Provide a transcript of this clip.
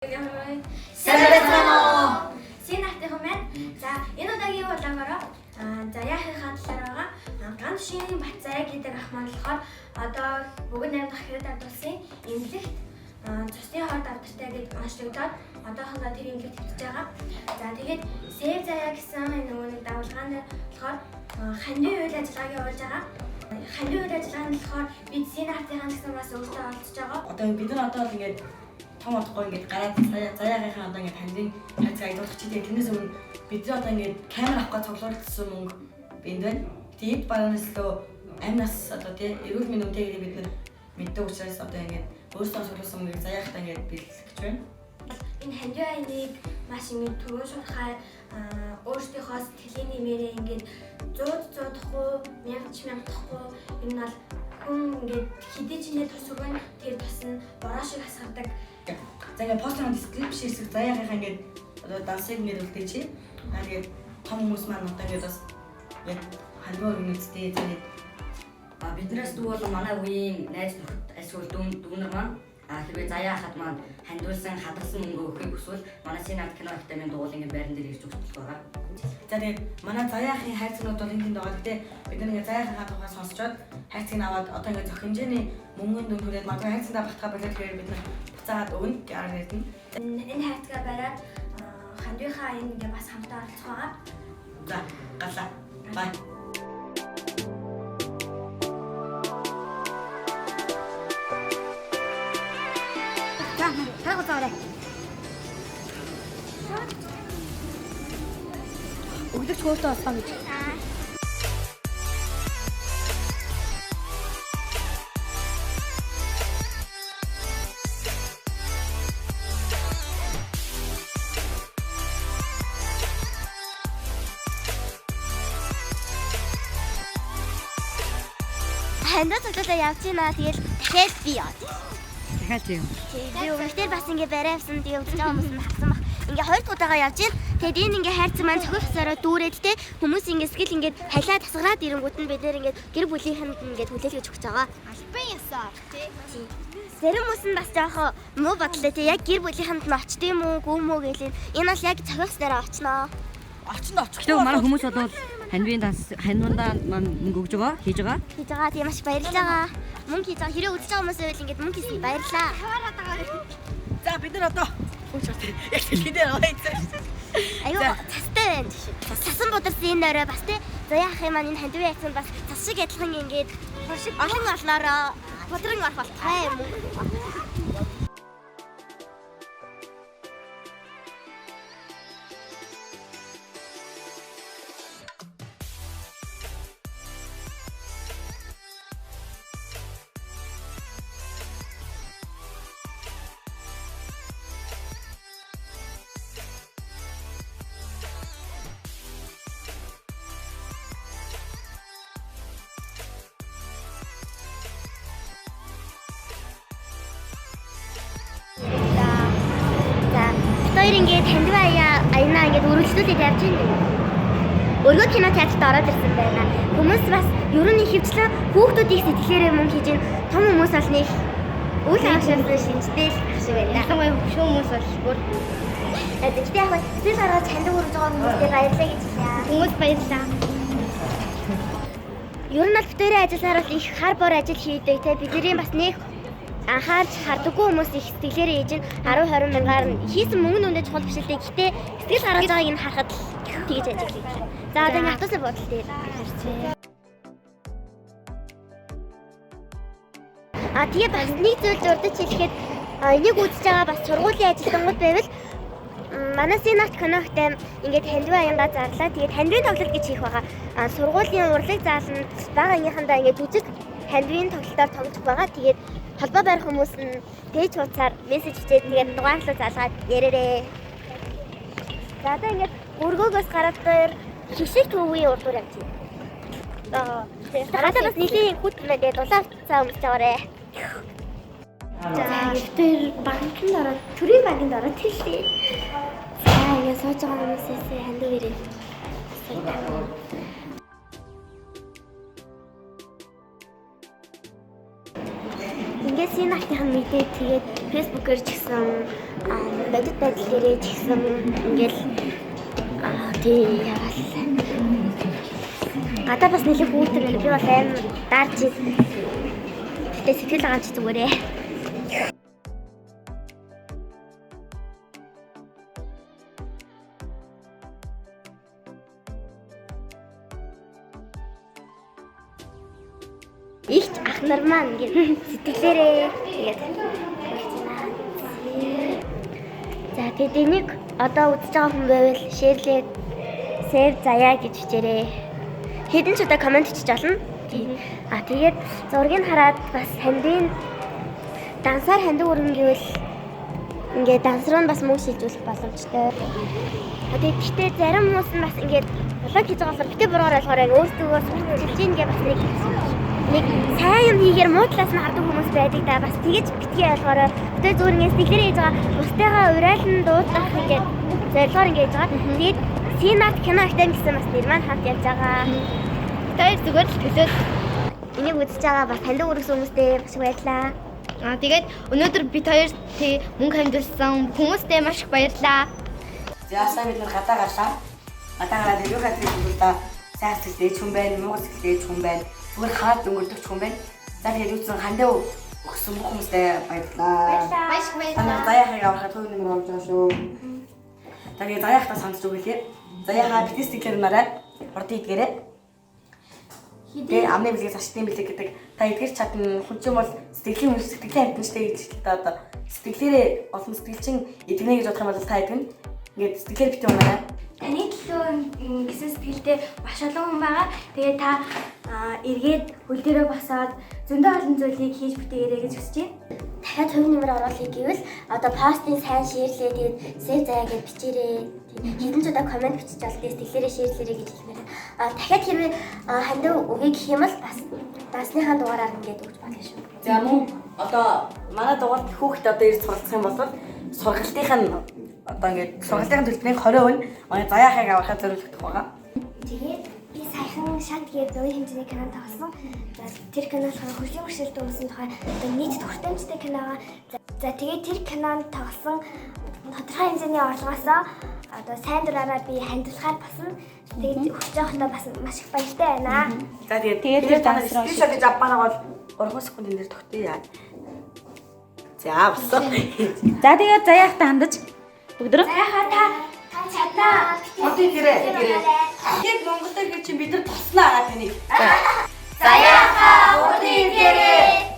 Сайн байцгаана уу? Син артынхан байна. За, энэ удаагийн улаангаараа заяахынхаа талаар байгаа. Ганшийн Батзаяа гэдэг ах маань болохоор одоо бүгд найрамдах Хятад ард улсын эмнэлэгт цусны хор давтартай гэж онцлогдоод одоохондоо тэр эмнэлэгт хэвтэж байгаа. За, тэгээд Сэв заяа гэсэн энэ нөгөө нэг давлгааны болохоор хандив үйл ажиллагааг явуулж байгаа. Хандив үйл ажиллагаа нь болохоор бид Син артынхан гэсэн бас өөртөө олцож байгаа. Одоо бид нар одоо л ингээд том бодохгүй ингээд гараад заяагийнхаа одоо ингээд хандин хайцгаа аялуулах чи тэгээ тэрнээс өмнө бид нар одоо ингээд камер авах гэж цуглуулсан мөнгө энд байна. Тэгээд бараанаас лөө амь нас одоо тий эрүүл мэнд үнэтэй гэдгийг бид нар мэддэг учраас одоо ингээд өөрсдөө цуглуулсан мөнгийг заяахтаа ингээд бэлтгэж гэж байна. Энэ хандив айныг маш ингэж түргэн шуурхай өөрсдийнхөө сэтгэлийн нэмэрээ ингээд 100 100 тахгүй 1000 ч 1000 тахгүй ер нь бол хүн ингээд хэдий ч нэ тус өгөн тэр тус нь бороо шиг асгардаг. За ингээд постерын description хэсэг заяагийнхаа ингээд одоо дансыг ингээд үлдээч чи. Аа тэгээд том хүмүүс маань одоо ингээд бас яг хандив өргөнөцтэй тэгээд А биднээс дүү бол манай үеийн найз нөхөд эсвэл дүүнер маань хэрвээ заяа хахад маань хандуулсан хадгалсан мөнгө өгөхийг хүсвэл манай Синат кино академийн дугуулын байран дээр ирж өгөх байгаа. За тэгээд манай заяахын хайрцагнууд бол энд тэнд байгаа. Гэтэ бид нэг заяахынхаа тухай сонсчоод хайрцгийг аваад одоо ингээд зөх хэмжээний мөнгөний дүн түрээд магадгүй хайрцагтаа багтгаа болоод тэгэхээр бид нар буцаагаад өгнө гэж ярина. Энэ хайрцгаа бариад хандвийнхаа аянд ингээд бас хамтаа оролцох байгаа. За галаа. Бай. За, тарах уцаарай. Өглөгч хөөлтөө олсон гэж. Хандаа цуглуулаа явж гинэ. Тэгэл дахиад би яваад. Дахиад тийм. Би өмнөхдөр бас ингээ барай авсан. Тэгээ үзэж байгаа хүмүүс нь харсан баг. Ингээ хоёр дахь удаага явж гин. Тэгээд энэ ингээ хайрцаг маань цохих ёсороо дүүрээд те хүмүүс ингээ сэтгэл ингээ халиа тасгараад ирэнгүүт нь бид нэр ингээ гэр бүлийнхэнд ингээ хүлээлгэж өгч байгаа. Албан ёсоор тий. Зарим хүмүүс нь бас жоохон муу бодлоо те яг гэр бүлийнхэнд нь очт юм уу, гүм үү гэлээ. Энэ бол яг цохих ёсороо очноо. Очинд очих. Гэтэ манай хүмүүс бол хандвын данс хандвандаа маань мөнгө өгж байгаа, хийж байгаа. Хийж байгаа. Тэгээ маш баярлж байгаа. Мөнгө хийж байгаа. Хэрэг үзэж байгаа хүмүүс байвал ингээд мөнгө хийсэн баярлаа. За бид нар одоо хөөч хөөч. Яг дэлхий дээр аваа хийсэн шүү дээ. Аюу цастай байна тийш. Цасан бударсан энэ орой бас те заяа ах юм маань энэ хандив яатсан бас цас шиг адилхан ингээд хуршиг олон олноороо бодрон орох болтугай юм уу. За бид хоёр ингээд хандив аяа аянаа ингээд өргөлдүүлээд явж байна. Өргөө кино театрт ороод ирсэн байна. Хүмүүс бас ер нь ихэвчлэн хүүхдүүд их сэтгэлээрээ мөнгө хийж байна. Том хүмүүс бол нэг үл хаашаасан шинжтэй л ах шиг байна. Ялангуяа хөшөө хүмүүс бол бүр Гэхдээ яг сэтгэл гаргаж хандив өргөж байгаа хүмүүстээ баярлалаа гэж хэлье. хүмүүс баярлаа. Ер нь бол битэрийн ажилласаар бол их хар бор ажил хийдэг те бидний бас нэг анхаарч хардаггүй хүмүүс их сэтгэлээрээ хийж 10 20 мянгаар нь хийсэн мөнгө нь үндэ чухал биш л дээ. Гэтэ сэтгэл гаргаж байгааг нь харахад л тэгж ажил хийх. За одоо ингэ автобусны буудлын дээр харьцаа. А тэгээ бас нэг зүйл дурдж хэлэхэд энийг үзэж байгаа бас сургуулийн ажилтнууд байвал манай Синат киногтой ингээд хандив аянгаа зарлаа. Тэгээд хандивын тоглолт гэж хийх байгаа. Сургуулийн урлаг зааланд бага ангийнхандаа ингээд жүжиг хандивын тоглолтоор тоглох байгаа. Тэгээд холбоо барих хүмүүс нь пэйж хуудасаар мессеж бичээд тэгээд дугаарлаа залгаад ярээрээ. За одоо ингээд өргөөгөөс гараад дээр шишиг төвийн урдуур явж байна. Аа. Гадаа бас нэлийн хүт байна. Тэгээд улаан цаа өмсөж байгаарэ. За тэр банкнд ороод төрийн банкнд ороод хэллээ. За ингээд сууж байгаа хүмүүсээс хандив ирээ. Суудаг. Ингээд Синартын мэдээ тэгээд Facebook-ээр ч гэсэн бодит байдал дээрээ ч гэсэн ингээл тий яваал. Гадаа бас нэлээд хүүтэн байна. Би бол амар дарж. Гэтэ сэтгэл ганц зүгээрээ. Игч ах нар маань ингээд сэтгэлээрээ тэгээд байна. За тэгээд энийг одоо үзэж байгаа хүн байвал share лээд save заяа гэж бичээрэй. Хэдэн ч удаа comment бичиж болно. А тэгээд зургийг хараад бас хандын дансаар хандив өргөн гэвэл ингээд данс руу нь бас мөнгө шилжүүлэх боломжтой. А тэгээд гэхдээ зарим хүмүүс нь бас ингээд vlog хийж байгаа болохоор битээ буруугаар ойлгоорой өөрсдөө сурталчилж ийн гэж бас нэг сайн юм хийгээр муу талаас нь хардаг хүмүүс байдаг да. Бас тэгэж битгий ойлгоорой. Битээ зүгээр ингээд сэтгэлээрээ хийж байгаа бусдыгаа урайлан дуудах ингээд зорилгоор ингээд хийж байгаа. Тэгээд Синарт кино академи гэсэн бас нэр маань хамт явж байгаа. Та хоёр зүгээр л төлөөд Энийг үзэж байгаа бас таньдаг үргэсэн хүмүүстээ маш их баярлалаа. Тэгээд өнөөдөр бид хоёр тий мөнгө хандуулсан хүмүүстээ маш их баярлалаа. За сайн бид нар гадаа гарлаа. Гадаа гараад юу хатдаг юм бол та сайн сэтгэлтэй ч хүн байна, муу сэтгэлтэй ч хүн байна. Зүгээр хараад өнгөрдөг ч хүн байна. За тэгээд үүсэн хандив өгсөн бүх хүмүүстээ баярлалаа. Маш их Та нар баярлалаа. заяахыг авахад хувь нэмэр олж байгаа шүү. За тэгээд заяахтаа санаж өгүүлээ. Заяахаа битгий сэтгэлээр нараа хурдан идгээрэй. Тэгээ амны бэлэг зочдын бэлэг гэдэг та эдгэр чадна хүн чинь бол сэтгэлийн хүн сэтгэлийн амьтан ч гэж л та одоо сэтгэлээрээ олон сэтгэлчин эдгэнэ гэж бодох юм бол та эдгэнэ. Ингээд сэтгэлээр битгий унаарай. Таны төлөө гэсэн сэтгэлтэй маш олон хүн байгаа. Тэгээ та эргээд хөл дээрээ босоод зөндөө олон зүйлийг хийж бүтээгээрэй гэж хүсэж байна. Дахиад хувь нэмэр оруулахыг гэвэл одоо постын сайн share лээ тэгээд save заяа гэж бичээрэй. Хэдэн ч удаа comment бичиж болно. Сэтгэлээрээ share лээрэй гэж хэлмээр. А дахиад хэрвээ хандив өгье гэх юм бол бас дансныхаа дугаараар ингээд өгч болно шүү. За мөн одоо манай дугаард хүүхэд одоо ирж суралцах юм бол сургалтынх нь одоо ингээд сургалтын төлбөрийн 20% нь манай заяахыг авахад зориулагдах байгаа. Тэгээд би саяхан шат гээд богино хэмжээний кино тоглосон. За тэр кино болохоор хөрлийн бэрхшээлтэй хүмүүсийн тухай одоо нийт хүртээмжтэй кино байгаа. За тэгээд тэр кинонд тоглосон тодорхой хэмжээний орлогоос одоо сайн дураараа би хандуулахаар болсон. Тэгээд өгч байхдаа бас маш их баяртай байна. За тэгээд Тэгээд тэр та нар данс руу скриншот гэж авмаар бол 3 секунд энэ дээр тогтъё. За болсон. За тэгээд заяахтай хандаж бүгд рүү. Заяхаа та чаднаа. Одоо гэрээ. Яг Монгол дээр чи бид нар тосноо аа таныг. Заяахаа урд идгээрэй.